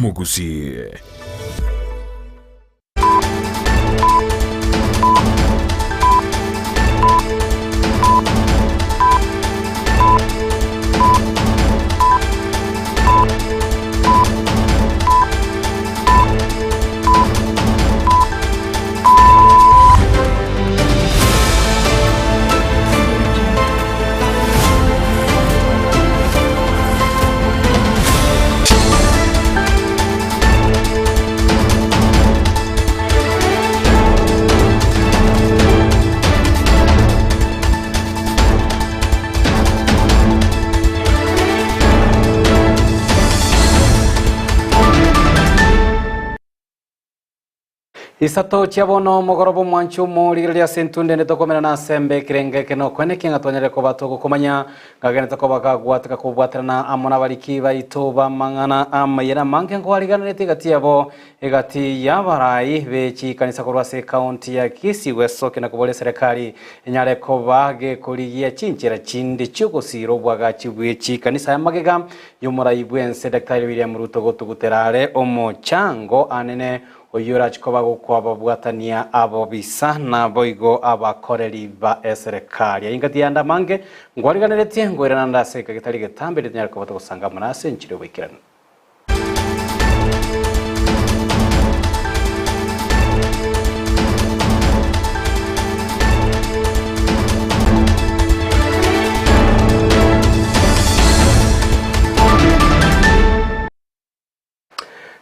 Omogusii. Isato chia bono omogoroba omwanchi omorigereria ase entunde ende tokomerana ase embe ekerengo eke nokwene ki ng'a twanyarire koba togokomanya ngagenete koba gagwateka kobwaterana amo nabariki baito b'amang'ana amaya namange nkwariganerete egati yabo egati y'abarai be chikanisa korwa ase ekaunti ya Kisii gwesokia na koboria eserekari enyare koba gekorigia chinchera chinde chi'ogosiira obwagachi bwe chikanisa aya magega y'omorai bw'ense Daktari William Ruto gotugutera are omochango anene Oyio orache koba gokwababwatania abobisa, naboigo abakoreri ba eserekari. Ayio ngati yande amange nkwariganeretie, nkoirana nde ase egeka getari getambe, erio tonyare koba togosanga amo nase enchera y'oboikeranu.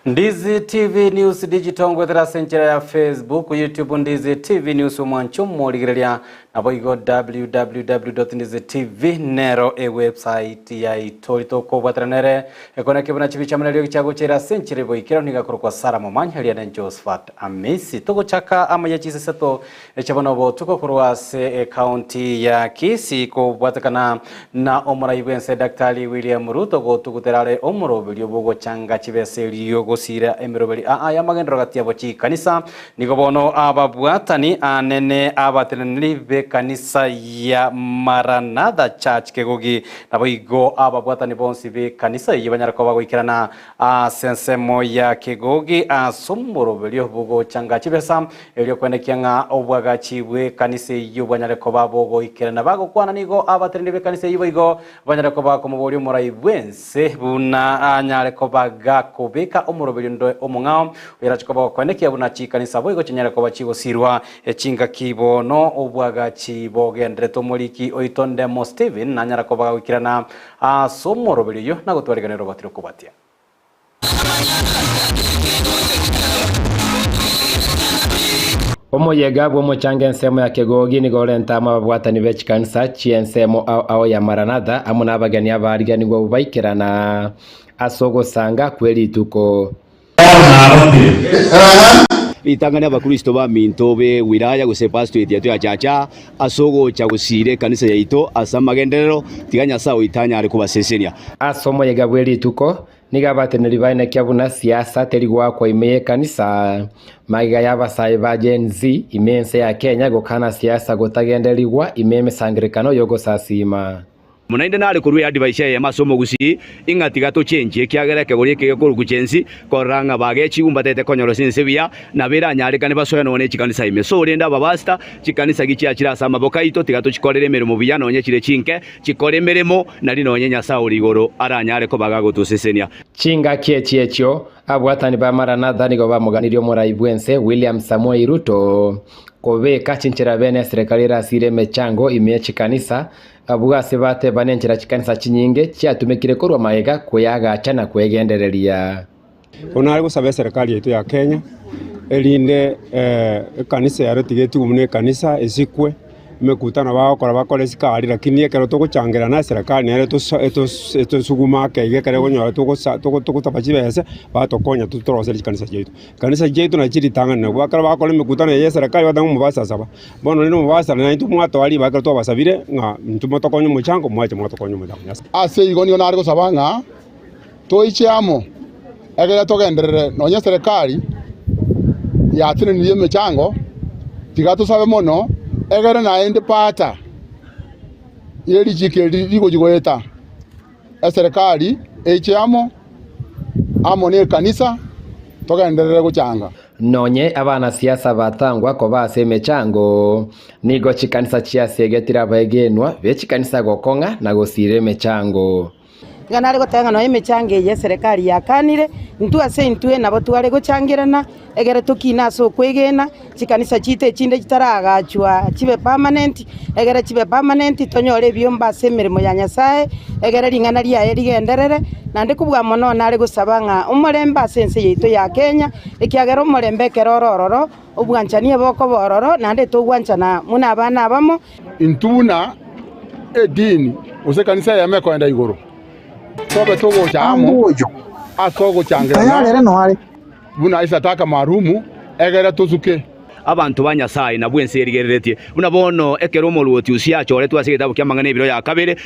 Ndizi TV News Digital ngwetera ase enchera ya Facebook, YouTube Ndizi TV News omwancho omorigereria naboigo www.ndizitv nero ewebsite yaito ritokobwatera nere ekona kebuna chibicha muna eriogi chiagochera ase enchera eboikera niga korokwa Sara Momanyi eria ne Josephat Amisi togochaka amaya chiseseto Eche bono obotuko korwa ase ecounty ya Kisii kobwatekana na omorai bwense Daktari William Ruto gotugutera are omoroberio bwogochanga chibesa erio gosiira emeroberi aa y'amagenderero gati yabo chikanisa. Nigo bono ababwatani anene abateneneri b'ekanisa ya Maranatha Church Kegogi naboigo ababwatani bonsi b'ekanisa eyio banyare koba goikerana ase ensemo ya Kegogi ase omoroberio bwogochanga chibesa Erio kwenekia ng'a obwagachi bw'ekanisa eyio bwanyare koba bogoikerana. Bagokwana nigo abateneneri b'ekanisa eyio boigo banyare koba bakomoboria omorai bw'ense buna anyare koba gakobeka omoroberio onde omong'ao oyarache koba gokwenekia buna chikanisa boigo chinyare koba chigosirwa chingaki bono obwagachi bogenderete. Omoriki oito Ndemo Stephen nanyara koba gagoikerana ase omoroberio oyio na gotwariganera obatire okobatia. Omoyega bw'omochanga ensemo ya Kegogi nigo orente amo ababwatani be chikanisa chi'ensemo ao ao ya Maranatha amo nabageni abaariganigwe abwo baikerana ase ogosanga kwe rituko. Ritang'ani Abakristo baminto be wilaya gose pastorate yaito ya Chacha ase ogocha gosiira ekanisa yaito ase amagenderero, tiga Nyasae oito anyare kobasesenia. Ase omoyega bwe rituko, nigo abateneneri baenekia buna siasa teri goakwa ime y'ekanisa. Magega y'abasae ba Gen Z ime ense ya Kenya gokana siasa gotagenderigwa ime emesangererekano y'ogosasiima. Buna inde nare korua eadvice eyemo ase omogusii, ing'a tiga tochenchie, ekiagera ekegori eke gekorokwa chensi, korora ng'a bagechigwe mbatete konyora ase ense buya, nabo eranyarekane basoe nonya ne chikanisa ime. So rende abapastor, chikanisa gichiachire ase amaboko aito, tiga tochikorere emeremo buya nonya chire chinke, chikore emeremo, nari nonya Nyasae ore igoro aranyare koba gagotosesenia. Chingaki echi echio, abwatani ba Maranatha nigo bamoganirie omorai bw'ense William Samoei Ruto kobeka chinchera bene eserekari erasire emechango ime ye chikanisa Abwo ase bateba nenchera chikanisa chinyinge chiatumekire korwa magega kweagacha na kwegendereria. Bono nare gosaba eserekari yaito ya Kenya, erinde ekanisa ero tiga etigwe buna ekanisa, esikwe, emekutano bagokora bakore esiko aria, lakini ekero togochangerana eserekari nere etosuguma ake iga ekero ekonyora togosa togotaba chibesa, batokonya totoroserie chikanisa chiaito. Chikanisa chiaito nachi ritang'ani nabwo ekero bagokora emekutano eye ya eserekari bateba ng'a omobasi asaba. Bono rende omobasa na intwe mwatoa ribaga ekero twabasabire ng'a intwe motokonye omochango, mwacha mwatokonya omochango. Nyasae. Ase igo nigo nare gosaba ng'a toiche amo, ekero togenderere nonya eserekari yatenenirie emechango, tiga tosabe mono, egere naende pata ye richiko eri rigochi goeta. Eserekari eiche amo. amo na ekanisa, togenderere gochanga. Nonye abanasiasa batangwa koba ase emechango, nigo chikanisa chiasegetire abegenwa be chikanisa gokong'a na gosiira emechango. Iga nare goteba ng'a nonya emechango eye eserekari yakanire, intwe ase intwe nabo tware gochangerana, egere tokine ase okwegena, chikanisa chiito echinde chitaragachwa chibe permanent, egere chibe permanent tonyore ebiombe ase emeremo ya Nyasaye, egere ring'ana riaye rigenderere, naende kobua mono nare gosaba ng'a omorembe ase ense yaito ya Kenya, ekiagera omorembe ekero ore ororo, obwanchani ebokoba ororo, naende togwanchana buna abana abamo. Intwe buna edini gose ekanisa eyemo ekoenda igoro, tobe togocha amo ase ogochangerana buna esadaka maalumu, egere tosuke. Abanto ba Nyasae nabwo ense erigereretie. Buna bono ekero omorwoti Usia achoretwe ase egetabu ki'amang'ana ebiro ya kabere,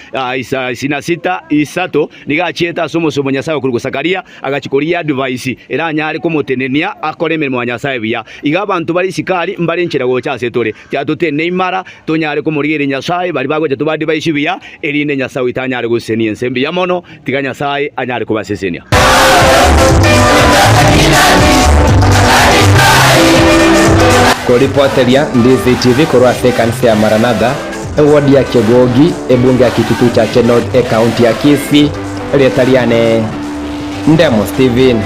isina sita isato, nigo achiete ase omosomba o Nyasae okorokwa Zakaria, agachia korigia advice eranyare komotenenia akore emeremo ya Nyasae buya. Iga abanto bare isiko aria mbare enchera gocha ase tore. Tiga totenene imara, tonyare komorigereria Nyasae, baria bagocha tobaadvise buya, erinde Nyasae oito anyare gosesenia ense mbuya mono. Tiga Nyasae anyare kobasesenia. Koripoteria Ndizi TV korwa ase ekanisa ya Maranatha, eward ya Kegogi, ebunge ya Kitutu Chache North, ecounty ya Kisii, erieta riane Ndemo Stephen.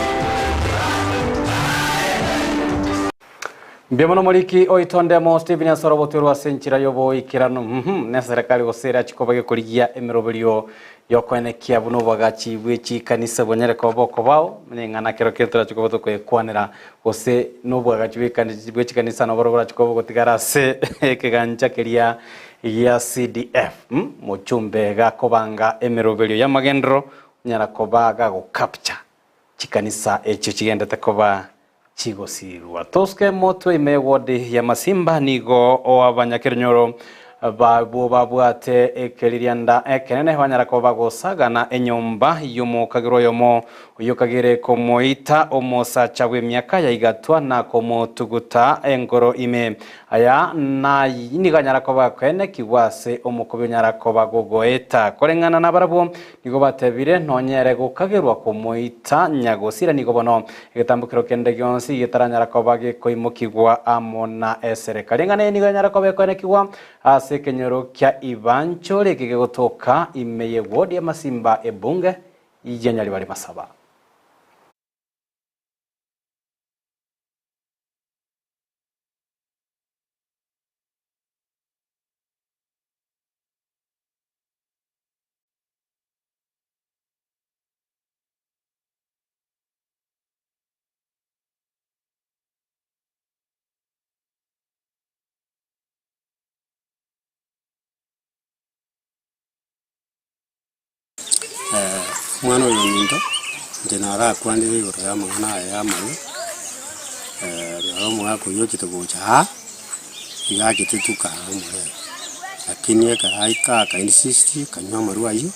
Mbuya mono moriki oito Ndemo Stephen ase orobotwe ase enchera y'oboikeranu mm neserekari gose erachi koba gekorigia emeroberio yokoenekia buna obwagachi bwe chikanisa bwanyare koba bokobao neng'ana kero kere torachi koba tokoyekwanera gose nobwagachi bwe chikanisa noboro borachi koba bogotigara ase ekegancha keria gia CDF mochumbe gakobanga emeroberio y'amagenderero onyara koba gagocapture chikanisa echio chigendete koba chigosirwa. Tosuke motwe ime ward ya Masimba nigo oabanyakerenyoro babwo babwate ekeririanda ekenene banyara koba bagosagana enyomba y'omokagerwa oyomo oyio kagere komoita omosacha bw'emiaka ya igatwa na komotuguta engoro ime. Aya nigo anyara koba gakoenekigwa ase omokobi onyara koba gogoeta. Koreng'ana nabarabwo nigo batebire, Nonya ere gokagerwa komoita nyagosira nigo bono egetambokero kende gionsi getaranyara koba gekoimokigwa amo na eserekari. Eng'ana eye nigo yanyara koba ekoenekigwa ase ekenyoro kia Ibanchore eke gegotoka ime y'ewodi ya Masimba ebunge ya Nyaribari Masaba. Omwana oyo ominto, inche narakwanire igoro y'amang'ana aya y'amarwa, rirorio omogaka oyio ochete gocha aa, iga achete tu kare omorembe. Lakini ekero aika aka insist, akanywa amarwa ayio,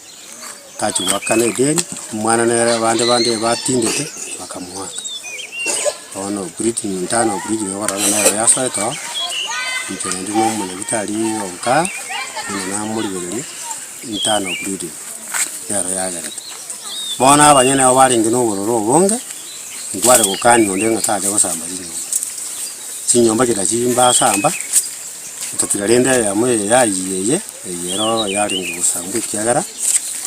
tachia goakana edeni, omwana nere abande bande batindete, bakamoaka. Bono breeding internal breeding okorora ng'a nere yasoete oo, inche naende na omonyagitari onka, buna namorigereria. Internal bleeding nero yagerete. Bono abanyene nabo barenge na obororo obonge, nkware gokania onde ng'a tacha gosamba chinyomba. Chinyomba chiria chiri mbasamba, otatiga rende eyemo eye yayia eye, eye ero yarenge gosambwa ekiagera,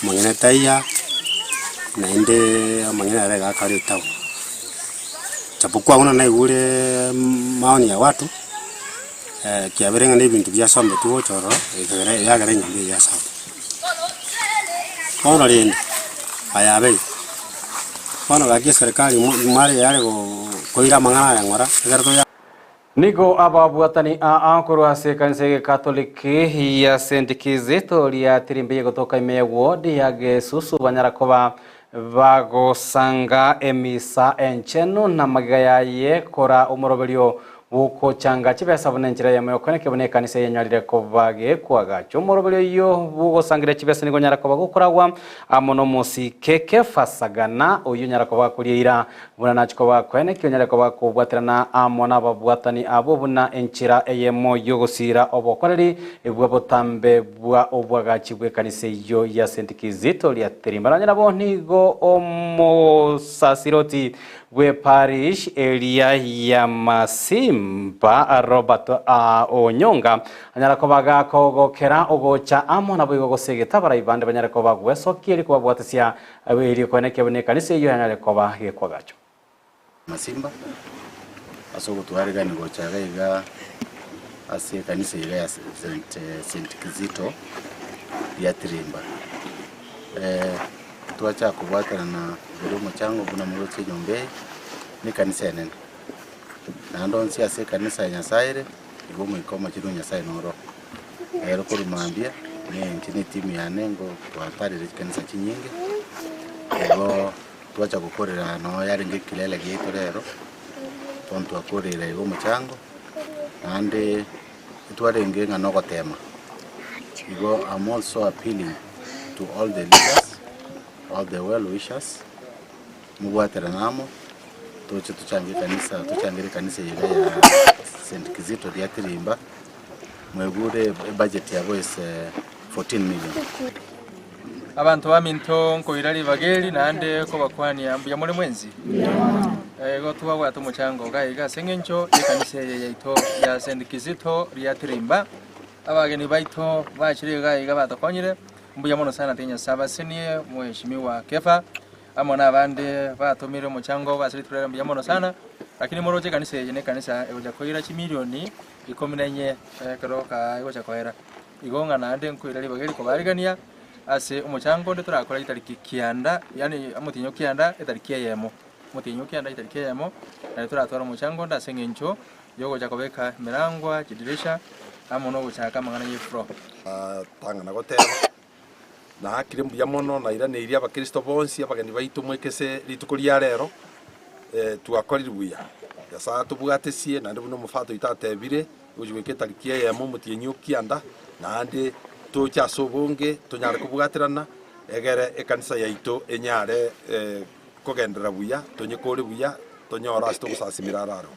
omonyene taiya, naende omonyene ere iga akare etown. Japokuwa buna naigure maoni ya watu. Kiabere ng'a nebinto biasombetwe gocha ororo, ekagera yagera enyomba eye yasambwa. Bono rende, aya abeire, bono gaki eserekari mware yare koira amang'ana aya ng'ora, ekero toya. Nigo ababwatani aa korwa ase ekanisa y'Egekatoliki ya St. Kizito ria Tirimbe yegotoka ime ya ward ya Gesusu banyara koba bagosanga emisa enchenu na magega yaye kora omoroberio. Gokochanga chibesa buna enchera eyemo y'okoeneka buna ekanisa eyenyorire koba gekoagachwa. Omoroberio oyio bw'ogosangereria chibesa nigo onyara koba gokoragwa amo nomosike Kefa Sagana, oyio onyara koba gakoria eira buna nachia koba gakoenekia onyare koba gakobwaterana amo nababwatani abwo buna enchera eyemo y'ogosiira obokoreri bwa botambe bwa obwagachi bw'ekanisa eyio ya St. Kizito Riatirimba. Nonye nabo nigo omosasiroti bw'eparish eria ya Masimba, Robert Onyonga, anyara koba gakogokera ogocha amo naboigo gose abarai bande banyare koba gwesokia erio kobabwatesia erio koenekia buna ekanisa eyio yanyare koba gekwagachwa. Masimba ase ogotwarigani gocha iga iga ase ekanisa iga ya St Kizito Riatirimba. Twachaka kobwaterana igoro omochango buna moroche enyomba eye, na ekanisa enene. Naende onsi ase ekanisa ya Nyasaye ere, igo omoika omochenu o Nyasaye noro. Ero korwa mambia, na inche na etimu yane ngo twatarire chikanisa chinyinge, igo twacha gokorera noo yarenge ekilele giaito rero, bono twakorire iga omochango, naende etwarenge ng'a nogotema. Igo I'm also appealing to all the leaders, all the well wishers, mobwaterane amo, toche tochange ekanisa tochangere ekanisa eye iga ya St. Kizito Riatirimba, mwegure ebudget yabo is 14 million. Abanto baminto nkoira ribaga eri naende kobakwania mbuya more mwensi. Igo twabwate omochango iga iga ase eng'encho y'ekanisa eye yaito ya St. Kizito Riatirimba. Abageni baito bachire iga iga batokonyire, mbuya mono sana tiga Nyasae abasenie Mheshimiwa Kefa amo na abande batomire omochango obo ase rituko riaye mbuya mono sana. Lakini moroche ekanisa eye nekanisa egocha koira chimilioni ikomi na inye ekero kaa egocha koera. Igo ng'a naende nkoira ribaga eri kobarigania ase omochango onde torakore etariki kianda yaani omotienyi o kianda etariki eyemo, omotienyi o kianda etariki eyemo, nario toratware omochango onde ase eng'encho yogocha kobeka emerangwa, chidirisha, amo na ogochaka amang'ana ye efloor. Tang'ana goteba, Naakire mbuya mono, nairaneirie abakristo bonsi, abageni baito mwekese rituko ria rero, twakorire buya. Nyasae atobwatesie, naende buna omofato oito atebire, gochia goika etariki eyemo omotienyi o kianda, naende toche ase obonge tonyare kobwaterana, egere ekanisa yaito enyare kogenderera buya, tonyekore buya, tonyore ase togosasimera araro.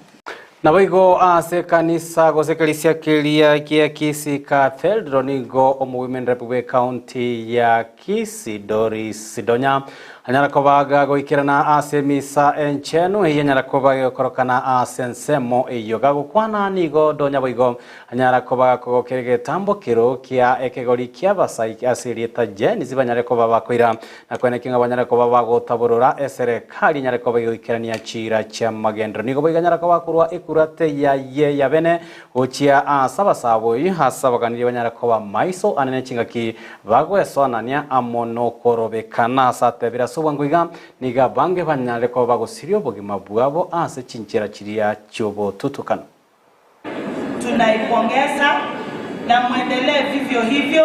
Naboigo ase ekanisa gose ekerisia keria gia Kisii Cathedral nigo omowomen rep bw'ecounty ya Kisii Doris Sidonya anyara koba gagoikerana ase emisa enchenu eyio anyara koba gegokorokana ase ensemo eyio. Gagokwana nigo Donya boigo anyara koba gakogokera egetambo kero kia ekegori ki'abasai ase erieta Gen-Z banyare koba bakoira na koenekia ng'a banyare koba bagotaborora eserekari enyare koba egoikerania chiira chi'amagenderero. Nigo boigo anyare koba akorua ekurate yaye ya bene gochia ase abasaaboi, ase abaganirie banyare koba maiso anene chingaki bagwesoanania amo nokorobekana. Ase atebire ase obwango iga, nigo abange banyare koba bagosiria obogima bwabo ase chinchera chiria chi'obotutukano. Tunaipongeza na muendelee vivyo hivyo.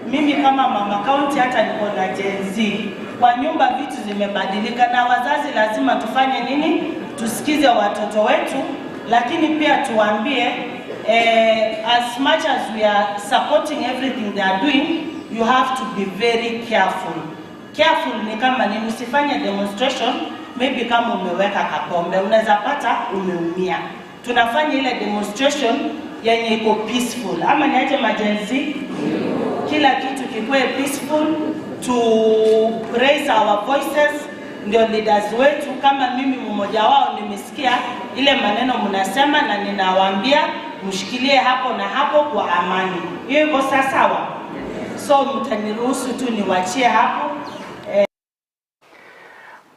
Mimi kama mama county hata niko na Gen Z kwa nyumba, vitu zimebadilika, na wazazi lazima tufanye nini? Tusikize watoto wetu, lakini pia tuwaambie as much as we are supporting everything they are doing, you have to be very careful. Careful ni kama nini? Usifanye demonstration maybe kama umeweka kapombe, unaweza pata umeumia. Tunafanya ile demonstration yenye iko peaceful, ama niaje maGen Z? Kila kitu kikuwe peaceful, to raise our voices, ndio leaders wetu. Kama mimi mmoja wao nimesikia ile maneno mnasema, na ninawaambia mshikilie hapo na hapo kwa amani. Hiyo iko sawa? So mtaniruhusu tu niwachie hapo.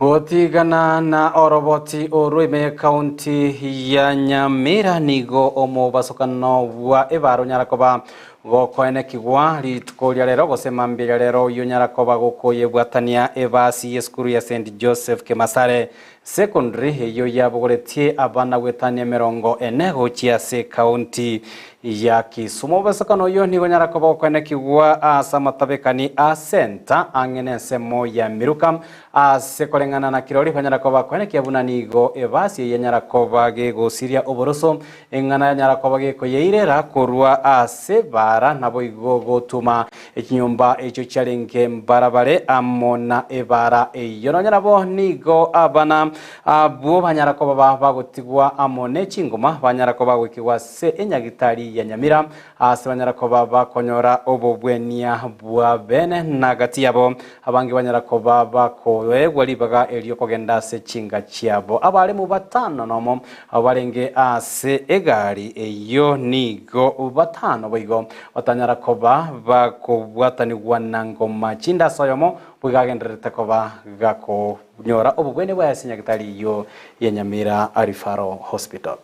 Gotigana na oroboti orwo ime county ya Nyamira nigo omobasokano bwa ebaro nyara koba Gokoenekigwa rituko ria rero gose mambia ria rero oyio onyara koba gokoyebwatania ebasi y'esukuru ya St Joseph Kemasare Secondary eyio yabogoretie abana goetania emerongo ene gochia ase ekaunti ya Kisumu. Omobasokano oyio nigo onyara koba gokoenekigwa ase amatabekani a center ang'e nensemo ya Miruka ase koreng'ana na kirori banyara koba koenekia buna nigo ebasi eye enyara koba gegosiria oboroso Eng'ana yanyara koba gekoyeirera korwa ase ebaara, naboigo gotoma echinyomba echio chiarenge mbarabare amo na ebaara eyio. Nonya nabo nigo abana abwo banyara koba bagotigwa amo ne chingoma, banyara koba goikigwa ase enyagitari ya Nyamira, aase banyara koba bakonyora obobwenia bwa bene, na gati yabo abange banyara koba bakoegwa ribaga erio kogenda ase chinga chiabo. Abaremu batano nomo Abwo barenge ase egari eyio nigo batano boigo batanyara koba bakobwatanigwa na ngoma chinde ase oyomo, boigo agendererete koba gakonyora obobweni bwaye ase nyagitari eyio ya Nyamira Referral Hospital.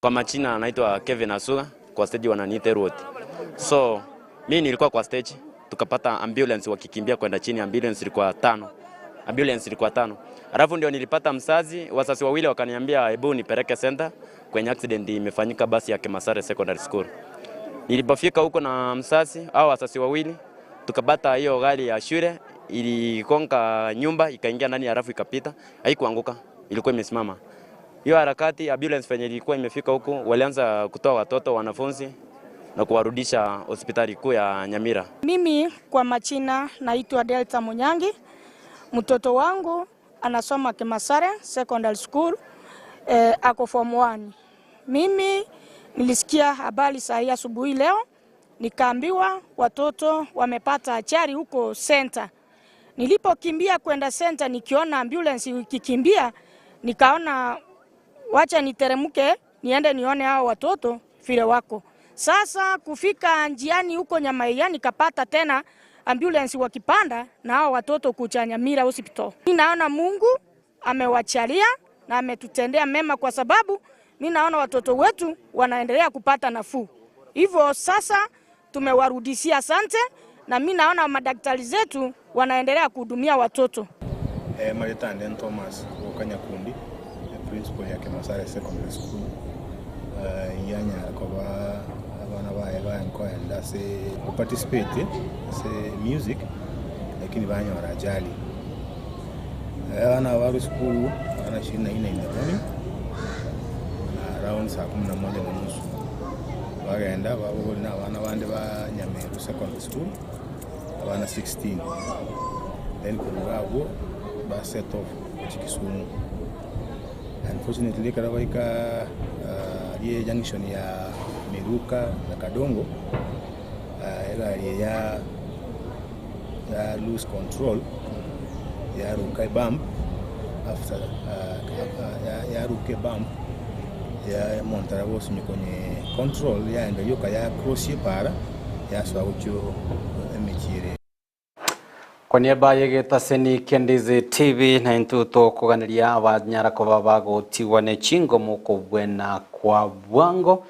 Kwa majina naitwa Kevin Asuga, kwa stage wananiita Erwot. So mi nilikuwa kwa stage, tukapata ambulance wakikimbia kwenda chini, ambulance ilikuwa tano. Ambulance ilikuwa tano. Alafu ndio nilipata mzazi, wazazi wawili wakaniambia hebu nipeleke center kwenye accident imefanyika basi ya Kemasare Secondary School. Nilipofika huko na mzazi au wazazi wawili, tukapata hiyo gari ya shule iligonga nyumba ikaingia ndani, halafu ikapita, haikuanguka, ilikuwa imesimama. Hiyo harakati ambulance venye ilikuwa imefika huku, walianza kutoa watoto wanafunzi na kuwarudisha hospitali kuu ya Nyamira. Mimi kwa majina naitwa Delta Munyangi. Mtoto wangu anasoma Kemasare Secondary School, ako form 1. Mimi nilisikia habari saa hii asubuhi leo, nikaambiwa watoto wamepata ajali huko center. Nilipokimbia kwenda center nikiona ambulance ikikimbia, nikaona wacha niteremke niende nione hao watoto vile wako. Sasa kufika njiani huko Nyamaiya nikapata tena ambulance wakipanda na hao watoto kuja Nyamira Hospital. Mimi naona Mungu amewachalia na ametutendea mema, kwa sababu mimi naona watoto wetu wanaendelea kupata nafuu. Hivyo sasa tumewarudishia asante, na mimi naona madaktari zetu wanaendelea kuhudumia watoto. Marita Anden Thomas Okanyakundi, principal ya Kemasare Secondary School, yanyara koba abana baye bayankoenda ase participate ase music lakini banyora ajali. Abana baru school abana 24 in the morning na around saa 11:30 bagenda babogori na abana bande ba Nyameru Secondary School abana 16 then korwa abwo ba set off gochia Kisumu. Unfortunately ekero baika rie junction ya Miruka na Kadongo egari eye ya lose control yaruka ebump after yaruka ebump ya omonto gosunywa konye control yaenda yoka ya cross epara yasoa gochia emechie ere. Kwa niaba y'egetaseni kia Ndizi TV na intwe tokoganeria abanyara koba bagotigwa ne chingomo kobwena kwa bwango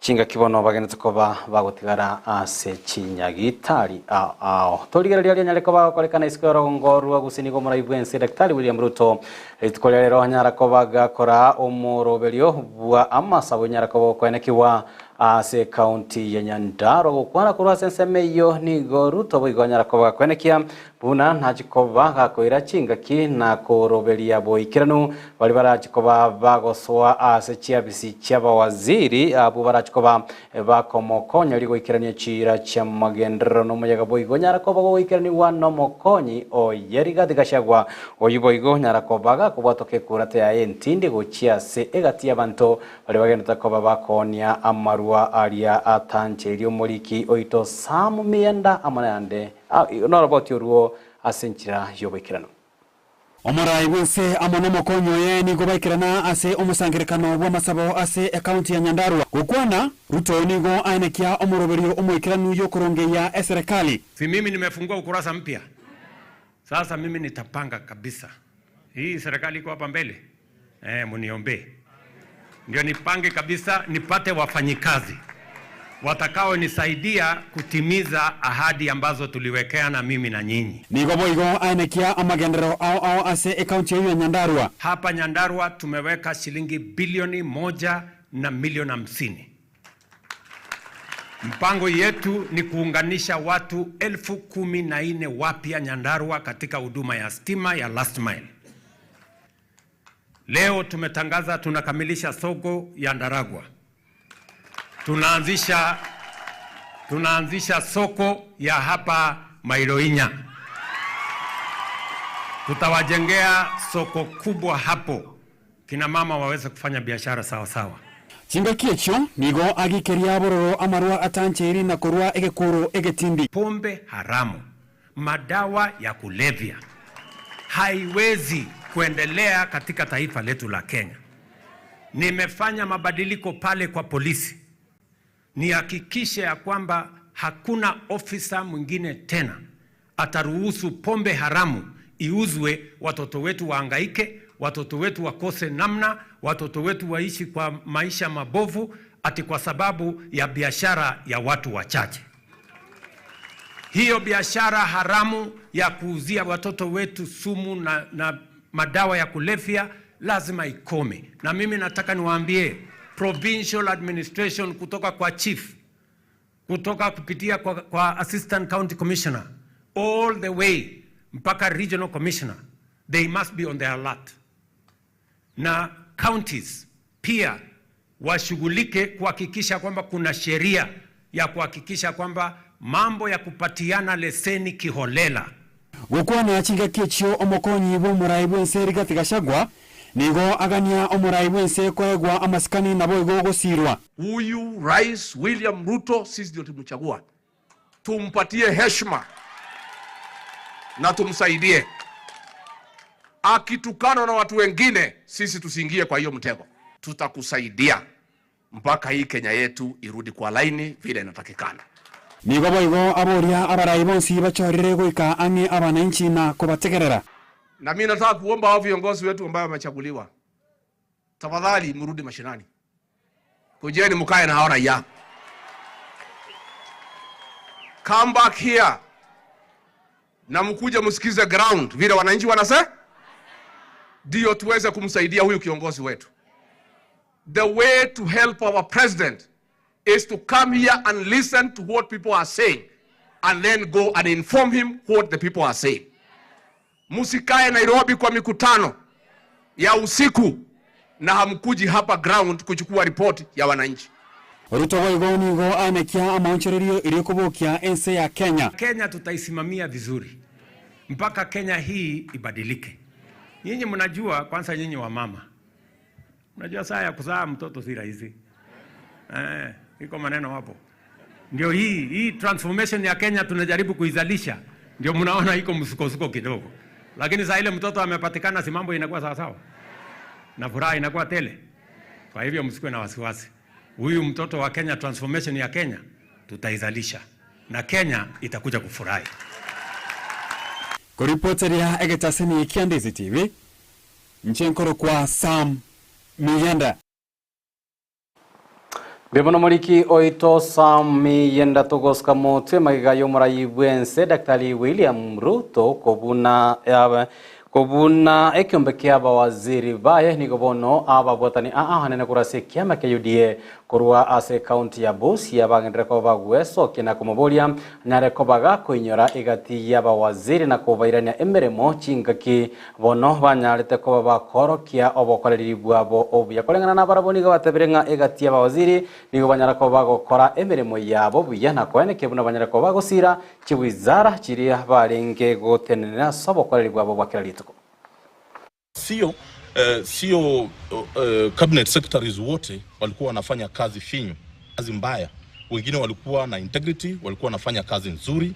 chingaki bono bagenete koba bagotigara ase chinyagitari ao ao torigereria rianyare koba gokorekana isiko ya rogongo rwa gusii nigo omorai bwense Daktari William Ruto rituko ria rero anyara koba gakora omoroberio bwa amasabo nyara koba gokoenekiwa ase ekaunti ya Nyandarua gokwana korwa ase ensemo eyio nigo Ruto boigo anyara koba gakwenekia buna nachikoba gakoira chingaki na koroberia boikeranu bari barachikoba bagosoa ase chiabisi chiabawaziri abwo barachikoba bakomokonya rigoikerania chira chia magenderero nomoyaga boigo nyara koba goikeraniwa nomokonyi oye Rigathi Gachagua oyu boigo nyara koba gakobwatoka ekurata yaye entindi gochia ase egati y'abanto bari bagendete koba bakonia amarua aria atancheiri omoriki oito Sam Mienda amanayande noroboti oruo ase enchera y'oboikeranu. Omorai bw'ense amo nomokonyi oye nigo baikerana ase omosangerekano bw'amasabo ase ekaunti ya Nyandarua. Gokwana, Ruto nigo aenekia omoroberio omoikeranu y'okorongeyia eserekari. Si mimi nimefungua ukurasa mpya. Sasa mimi nitapanga kabisa. Hii serikali iko hapa mbele. Eh, mniombee. Ndio nipange kabisa nipate wafanyikazi watakaonisaidia kutimiza ahadi ambazo tuliwekeana mimi na nyinyi. Nigo boigo aenekia amagenderero ao ao ase ekaunti eyo ya Nyandarua. Hapa Nyandarua tumeweka shilingi bilioni 1 na milioni 50. Mpango yetu ni kuunganisha watu 14,000 wapya Nyandarua katika huduma ya stima ya last mile. Leo tumetangaza tunakamilisha soko ya Ndaragwa. Tunaanzisha soko ya hapa Mailoinya. Tutawajengea soko kubwa hapo, kina mama waweze kufanya biashara sawa sawa. Chingaki echio nigo agikeria bororo amarwa atancheiri na korwa egekuro egetindi. Pombe haramu, madawa ya kulevya haiwezi kuendelea katika taifa letu la Kenya. Nimefanya mabadiliko pale kwa polisi, nihakikishe ya kwamba hakuna ofisa mwingine tena ataruhusu pombe haramu iuzwe, watoto wetu waangaike, watoto wetu wakose namna, watoto wetu waishi kwa maisha mabovu, ati kwa sababu ya biashara ya watu wachache. Hiyo biashara haramu ya kuuzia watoto wetu sumu na madawa ya kulevya lazima ikome. Na mimi nataka niwaambie provincial administration kutoka kwa chief, kutoka kupitia kwa assistant county commissioner all the way mpaka regional commissioner, they must be on their alert. Na counties pia washughulike kuhakikisha kwamba kuna sheria ya kuhakikisha kwamba mambo ya kupatiana leseni kiholela Gukwana chingaki echio omokonyi bwa omorai bwense Rigathi Gachagua nigo agania omorai bwense koegwa amasikani nabo igo gosirwa. Huyu Rais William Ruto sisi ndio tumchagua, tumpatie heshima na tumsaidie. Akitukana na watu wengine, sisi tusiingie kwa hiyo mtego. Tutakusaidia mpaka hii Kenya yetu irudi kwa laini vile inatakikana. Nigo boigo aboria abarai bonsi bachorire goika ang'e abananchi na kobategerera. Na mimi nataka kuomba hao viongozi wetu ambao wamechaguliwa, tafadhali mrudi mashinani, kujeni mkae na hao raia. Come back here na mkuje msikize ground vile wananchi wanasema, ndio tuweze kumsaidia huyu kiongozi wetu. The way to help our president is to come here and listen to what people are saying and then go and inform him what the people are saying. Msikae Nairobi kwa mikutano ya usiku na hamkuji hapa ground kuchukua ripoti ya wananchi. Ruto boigo nigo anekia amaonchererio irio kubukia ense ya Kenya. Kenya tutaisimamia vizuri mpaka Kenya hii ibadilike. Nyinyi mnajua, kwanza nyinyi wa mama mnajua saa ya kuzaa mtoto si rahisi. Eh, iko maneno hapo. Ndio hii transformation ya Kenya tunajaribu kuizalisha, ndio mnaona iko msukosuko kidogo, lakini saa ile mtoto amepatikana, si mambo inakuwa sawa sawa na furaha inakuwa tele. Kwa hivyo msikuwe na wasiwasi, huyu mtoto wa Kenya, transformation ya Kenya tutaizalisha na Kenya itakuja kufurahi. Kuripoteria egetaseni kia Ndizi TV nchenkoro kwa Sam Miyenda. Bibono moriki oito Sam Miyenda tugosika motwe magiga y'omorai bwense Daktari William Ruto kobuna ekiombe kia abawaziri baye nigo bono ababwatani aa hanene kurase kiama kia UDA korwa ase county ya Busia bagendere ko bagwesokia na komoboria nyare ko bagakoinyora egati ya abawaziri na kobairania emeremo chingaki bono banyarete koba bakorokia obokoreri bwabo obuya koreng'ana na barabwo nigo batebire ng'a egati ya abawaziri nigo banyara ko bagokora emeremo yabo buya na koenekia buna banyara ko bagosira chiwizara chiria barenge gotenenera ase obokoreri bwabo bwa kera rituko. Sio cabinet secretaries wote walikuwa wanafanya kazi finyu, kazi mbaya. Wengine walikuwa na integrity, walikuwa wanafanya kazi nzuri,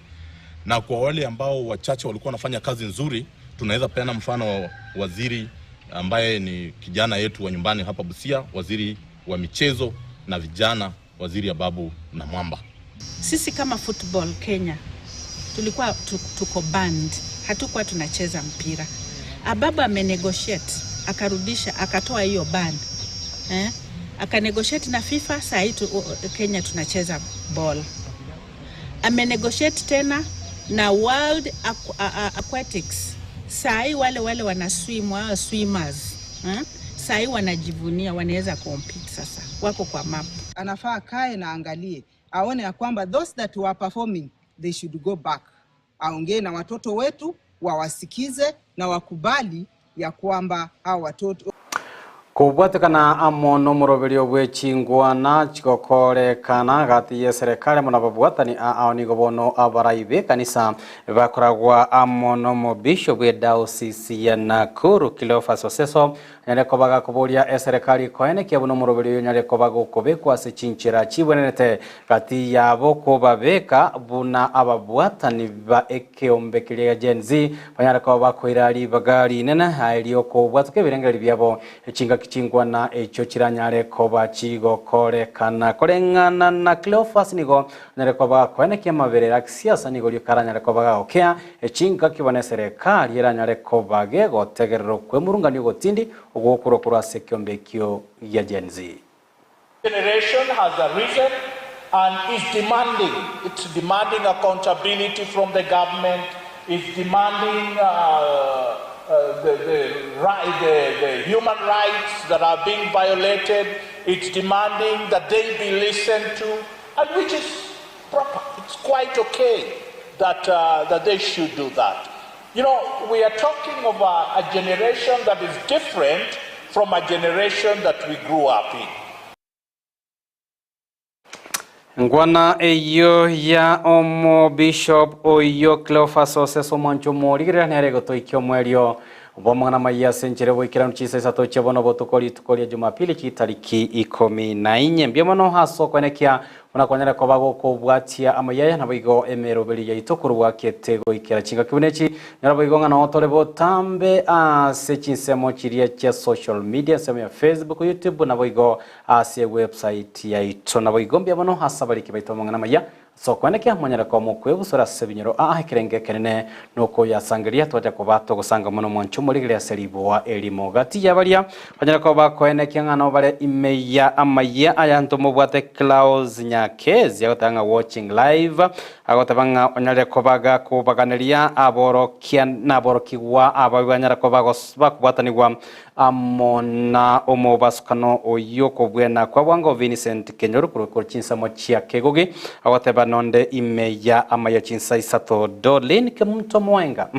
na kwa wale ambao wachache walikuwa wanafanya kazi nzuri, tunaweza peana mfano wa waziri ambaye ni kijana yetu wa nyumbani hapa Busia, waziri wa michezo na vijana, waziri Ababu Namwamba. Sisi kama football Kenya tulikuwa tuko banned. hatukuwa tunacheza mpira. Ababa amenegotiate akarudisha, akatoa hiyo ban eh? Akanegotiate na FIFA, saa hii tu, Kenya tunacheza ball. Amenegotiate tena na World Aquatics, saa hii wale wale wana swim, wao swimmers eh? Saa hii wanajivunia, wanaweza compete sasa, wako kwa map. Anafaa akae na angalie, aone ya kwamba those that were performing they should go back, aongee na watoto wetu wawasikize na wakubali ya kwamba hao watoto Kobwatekana amo nomoroberio bwe chingwana chigokorekana gati ya serikali amo na babwatani ao nigo bono abarai be kanisa bakoragwa amo nomo bishop bwe diocese ya Nakuru Cleophas Oseso nyare koba gakoboria eserikali koenekia buno omoroberio oyo nyare koba gokobekwa ase chinchera chibwenerete gati yabo kobabeka buna ababwatani ba ekeombe keria Gen Z banyare koba bakoira ribaga rinene aerio kobwatoka ebirengererio biabo echingaki chingwana echo chiranyare koba chigokorekana koreng'ana na Cleophas nigo nyare koba koenekia amaberera kisiasa nigo riokaranyare koba gagokea echingaki bono eserikali eranyare koba gegotegerera okwemurungania ogotindi ogwokorwa ase ekeombe ekio gia Gen Z. Generation has arisen and is demanding. It's demanding accountability from the government. It's demanding the, right, the human rights that are being violated. It's demanding that they be listened to, and which is proper. It's quite okay that, that they should do that. You know, we are talking of a generation that is different from a generation that we grew up in. Ngwana eyo ya omo bishop oyo Cleophas Oseso mwancho morigerera nere gotoikia omwerio bomwana maiya ase enchera boikeranu chisa isato chia bono botuko rituko ria Jumapili chitariki 14 mbia mono ase okwenekia buna kwanyara koba gokobwatia amayaya nabo igo emeroberi yaito korwa kete goikera chingaki buna echi nyara boigo ng'a noo tore botambe ase chinsemo chiria chia social media ensemo ya Facebook, YouTube nabo igo ase website yaito nabo igo mbia mono ase abariki baito amang'ana maya so kwenekia mwanyara kwa mokwebusora ase ebinyoro aa ekerenge ekenene nokoyasangeria twacha koba togosanga mono mwancho morigereria ase riboa erimo gati ya baria banyara koba bakoenekia ng'a nabo bare ime ya amaya aya ntomobwate Klaus Nyakezi agoteba ng'a watching live agoteba ng'a onyare koba gakobaganeria aborokia naborokigwa aba banyara koba bakobwatanigwa amo na omobasukano oyo kobwena kwa bwango Vincent Kenyoru korwa chinsamo chia Kegogi agoteba nonde ime ya amaya chinsa isato Dolin Kemunto Mwenga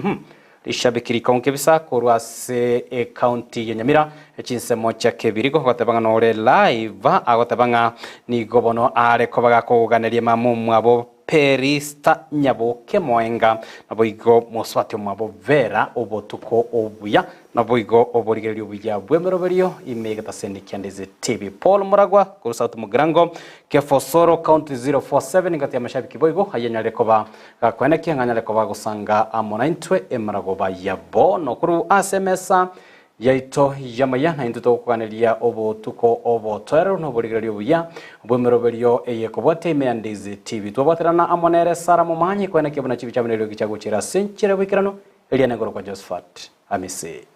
rishabiki rikonke bisa korwa ase ekaunti ya Nyamira echinsemo chia Kebirigo agoteba ng'a nore live agoteba ng'a nigo bono are koba gakoganeria mamo mwabo Perista Nyaboke Mwenga nabo igo moswati mwabo Vera obotuko obuya nabo igo oborigereria obuya bwemeroberio ime getaseni kia Ndizi TV Paul Muragwa kuru South Mugirango Kefosoro County 047 ngati ya mashabiki boigo hayanyare koba gakwenekia ng'anyare koba gosanga amo na intwe emaragoba ya bono kuru asemesa yaito yamaya na intwe togokoganeria obotuko obotoereru na oborigereria obuya bwemeroberio eye kobwate ime ya Ndizi TV twabwaterana amo nere Sara Momanyi kwenekia buna chibi chabenerio gichagochera ase enchera boikerano eria nengoro kwa Josephat Amisi.